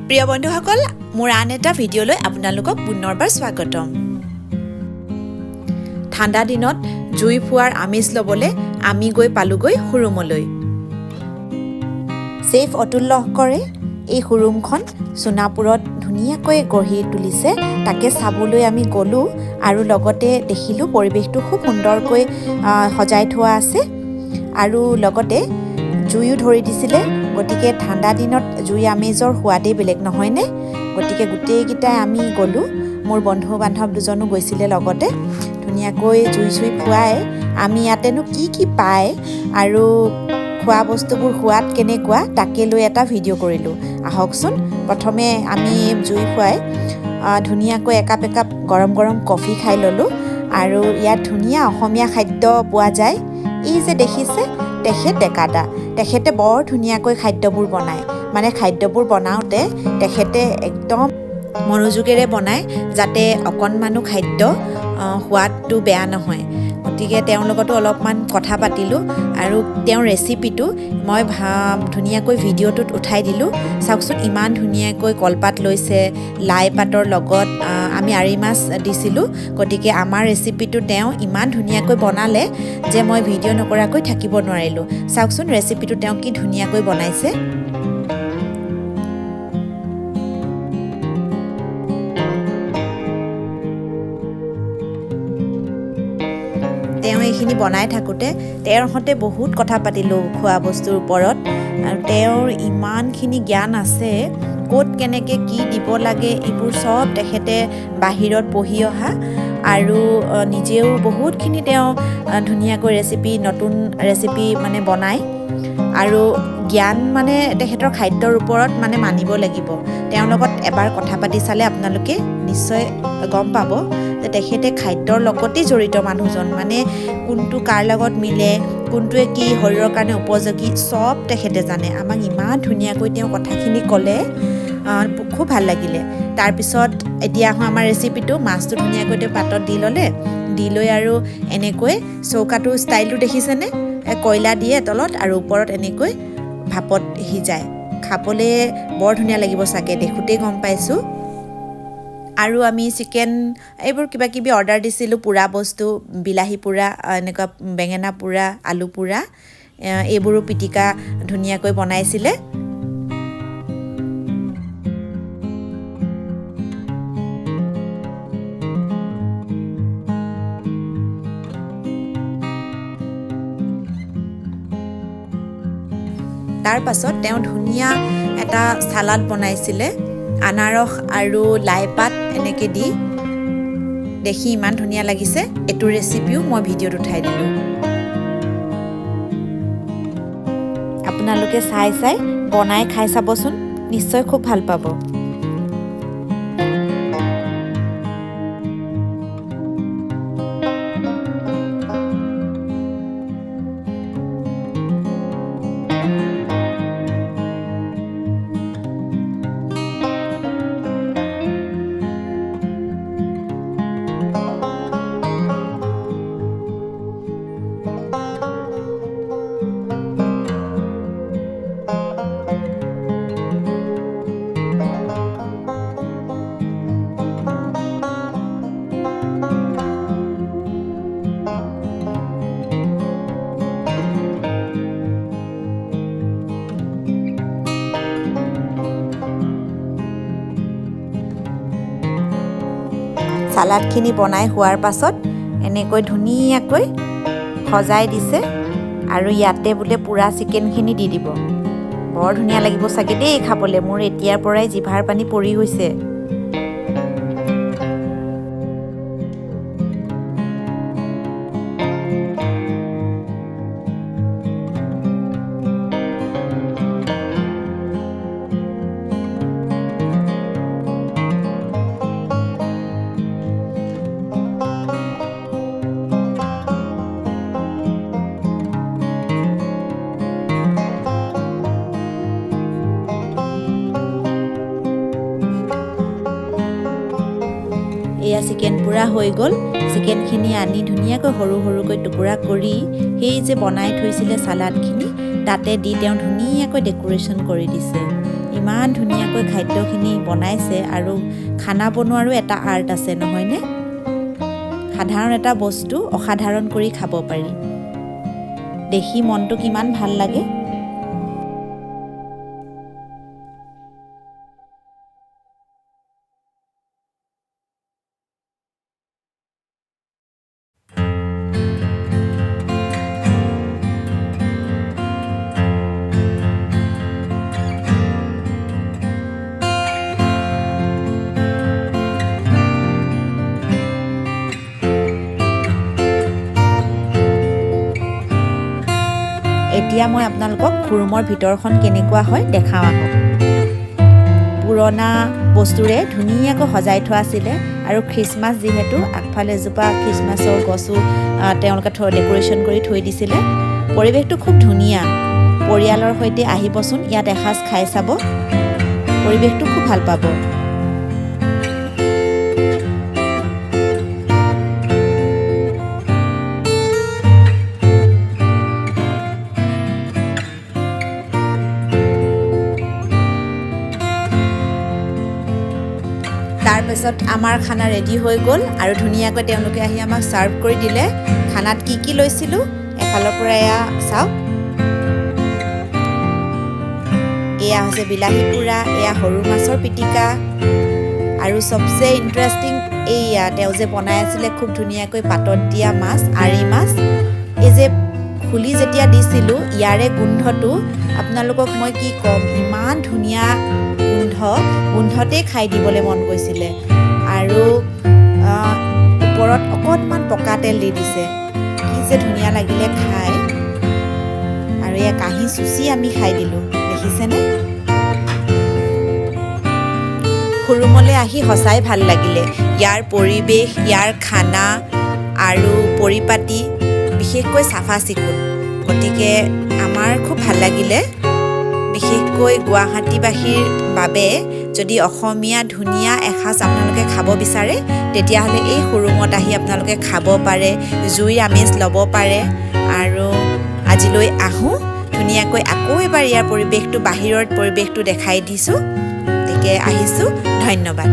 প্ৰিয় বন্ধুসকল, মোৰ আন এটা ভিডিঅ'লৈ আপোনালোকক পুনৰবাৰ স্বাগতম। ঠাণ্ডা দিনত জুই ফুৱাৰ আমেজ ল'বলৈ আমি গৈ পালোগৈ হুৰুমলৈ। চেফ অতুল লহকৰে এই হুৰুমখন সোণাপুৰত ধুনীয়াকৈ গঢ়ি তুলিছে, তাকে চাবলৈ আমি গ'লোঁ আৰু লগতে দেখিলোঁ পৰিৱেশটো খুব সুন্দৰকৈ সজাই থোৱা আছে আৰু লগতে জুইও ধৰি দিছিলে। গতিকে ঠাণ্ডা দিনত জুই আমেজৰ সোৱাদেই বেলেগ নহয়নে? গতিকে গোটেইকেইটাই আমি গ'লোঁ, মোৰ বন্ধু বান্ধৱ দুজনো গৈছিলে লগতে। ধুনীয়াকৈ জুই চুই ফুৱাই আমি ইয়াতেনো কি কি পায় আৰু খোৱা বস্তুবোৰ সোৱাদ কেনেকুৱা তাকে লৈ এটা ভিডিঅ' কৰিলোঁ। আহকচোন, প্ৰথমে আমি জুই ফুৱাই ধুনীয়াকৈ একাপ একাপ গৰম গৰম কফি খাই ল'লোঁ আৰু ইয়াত ধুনীয়া অসমীয়া খাদ্য পোৱা যায়। এই যে দেখিছে তেখেত ডেকাদা, তেখেতে বৰ ধুনীয়াকৈ খাদ্যবোৰ বনায়। মানে খাদ্যবোৰ বনাওঁতে তেখেতে একদম মনোযোগেৰে বনায়, যাতে অকণমানো খাদ্য সোৱাদটো বেয়া নহয়। গতিকে তেওঁৰ লগতো অলপমান কথা পাতিলোঁ আৰু তেওঁৰ ৰেচিপিটো মই ধুনীয়াকৈ ভিডিঅ'টোত উঠাই দিলোঁ। চাওকচোন, ইমান ধুনীয়াকৈ কলপাত লৈছে, লাই পাতৰ লগত আমি আৰি মাছ দিছিলোঁ। গতিকে আমাৰ ৰেচিপিটো তেওঁ ইমান ধুনীয়াকৈ বনালে যে মই ভিডিঅ' নকৰাকৈ থাকিব নোৱাৰিলোঁ। চাওকচোন ৰেচিপিটো তেওঁ কি ধুনীয়াকৈ বনাইছে। তেওঁ এইখিনি বনাই থাকোঁতে তেওঁৰ সৈতে বহুত কথা পাতিলোঁ খোৱা বস্তুৰ ওপৰত। আৰু তেওঁৰ ইমানখিনি জ্ঞান আছে, ক'ত কেনেকৈ কি দিব লাগে এইবোৰ চব তেখেতে বাহিৰত পঢ়ি অহা আৰু নিজেও বহুতখিনি তেওঁ ধুনীয়াকৈ ৰেচিপি, নতুন ৰেচিপি মানে বনায় আৰু জ্ঞান মানে তেখেতৰ খাদ্যৰ ওপৰত মানে মানিব লাগিব। তেওঁৰ লগত এবাৰ কথা পাতি চালে আপোনালোকে নিশ্চয় গম পাব যে তেখেতে খাদ্যৰ লগতেই জড়িত মানুহজন, মানে কোনটো কাৰ লগত মিলে, কোনটোৱে কি শৰীৰৰ কাৰণে উপযোগী চব তেখেতে জানে। আমাক ইমান ধুনীয়াকৈ তেওঁ কথাখিনি ক'লে, খুব ভাল লাগিলে। তাৰপিছত এতিয়া আহোঁ আমাৰ ৰেচিপিটো। মাছটো ধুনীয়াকৈ তেওঁ পাতত দি ল'লে, দি লৈ আৰু এনেকৈ চৌকাটোৰ ষ্টাইলটো দেখিছেনে? কয়লা দিয়ে তলত আৰু ওপৰত এনেকৈ ভাপত সিজায়। খাবলৈ বৰ ধুনীয়া লাগিব চাগে, দেখোঁতেই গম পাইছোঁ। আৰু আমি চিকেন এইবোৰ কিবা কিবি অৰ্ডাৰ দিছিলোঁ, পোৰা বস্তু, বিলাহী পোৰা, এনেকুৱা বেঙেনা পোৰা, আলু পোৰা, এইবোৰো পিটিকা ধুনীয়াকৈ বনাইছিলে। তাৰ পাছত তেওঁ ধুনীয়া এটা চালাড বনাইছিলে, আনাৰস আৰু লাই পাত এনেকৈ দি, দেখি ইমান ধুনীয়া লাগিছে। এইটো ৰেচিপিও মই ভিডিঅ'ত উঠাই দিলোঁ, আপোনালোকে চাই চাই বনাই খাই চাবচোন, নিশ্চয় খুব ভাল পাব। চালাডখিনি বনাই হোৱাৰ পাছত এনেকৈ ধুনীয়াকৈ সজাই দিছে আৰু ইয়াতে বোলে পোৰা চিকেনখিনি দি দিব। বৰ ধুনীয়া লাগিব চাগে দেই খাবলৈ, মোৰ এতিয়াৰ পৰাই জিভাৰ পানী পৰি গৈছে। এয়া চিকেন পোৰা হৈ গ'ল। চিকেনখিনি আনি ধুনীয়াকৈ সৰু সৰুকৈ টুকুৰা কৰি সেই যে বনাই থৈছিলে চালাডখিনি তাতে দি তেওঁ ধুনীয়াকৈ ডেক'ৰেশ্যন কৰি দিছে। ইমান ধুনীয়াকৈ খাদ্যখিনি বনাইছে। আৰু খানা বনোৱাৰো এটা আৰ্ট আছে নহয়নে? সাধাৰণ এটা বস্তু অসাধাৰণ কৰি খাব পাৰি। দেখি মনটো কিমান ভাল লাগে। এতিয়া মই আপোনালোকক খুৰুমৰ ভিতৰখন কেনেকুৱা হয় দেখাওঁ আহক। পুৰণা বস্তুৰে ধুনীয়াকৈ সজাই থোৱা আছিলে আৰু খ্ৰীষ্টমাছ যিহেতু আগফালে এজোপা খ্ৰীষ্টমাছৰ গছো তেওঁলোকে ডেক'ৰেশ্যন কৰি থৈ দিছিলে। পৰিৱেশটো খুব ধুনীয়া। পৰিয়ালৰ সৈতে আহিবচোন, ইয়াত এসাঁজ খাই চাব, পৰিৱেশটো খুব ভাল পাব। তাৰপিছত আমাৰ খানা ৰেডি হৈ গ'ল আৰু ধুনীয়াকৈ তেওঁলোকে আহি আমাক ছাৰ্ভ কৰি দিলে। খানাত কি কি লৈছিলোঁ এফালৰ পৰা এয়া চাওক। এয়া হৈছে বিলাহী পোৰা, এয়া সৰু মাছৰ পিটিকা আৰু চবচে ইণ্টাৰেষ্টিং এইয়া তেওঁ যে বনাই আছিলে খুব ধুনীয়াকৈ পাতত দিয়া মাছ, আৰি মাছ। এই যে খুলি যেতিয়া দিছিলোঁ ইয়াৰে গোন্ধটো আপোনালোকক মই কি ক'ম, ইমান ধুনীয়া গোন্ধ, গোন্ধতেই খাই দিবলৈ মন গৈছিলে। আৰু ওপৰত অকণমান পকা তেল দি দিছে, কি যে ধুনীয়া লাগিলে খাই। আৰু এয়া কাঁহী চুচি আমি খাই দিলোঁ, দেখিছেনে? খুৰুমলৈ আহি সঁচাই ভাল লাগিলে। ইয়াৰ পৰিৱেশ, ইয়াৰ খানা আৰু পৰিপাটি, বিশেষকৈ চাফা চিকুণ, গতিকে আমাৰ খুব ভাল লাগিলে। বিশেষকৈ গুৱাহাটীবাসীৰ বাবে যদি অসমীয়া ধুনীয়া এসাঁজ আপোনালোকে খাব বিচাৰে তেতিয়াহ'লে এই খুৰুমত আহি আপোনালোকে খাব পাৰে, জুইৰ আমেজ ল'ব পাৰে। আৰু আজিলৈ আহোঁ, ধুনীয়াকৈ আকৌ এবাৰ ইয়াৰ পৰিৱেশটো, বাহিৰৰ পৰিৱেশটো দেখাই দিছোঁ। গতিকে আহিছোঁ, ধন্যবাদ।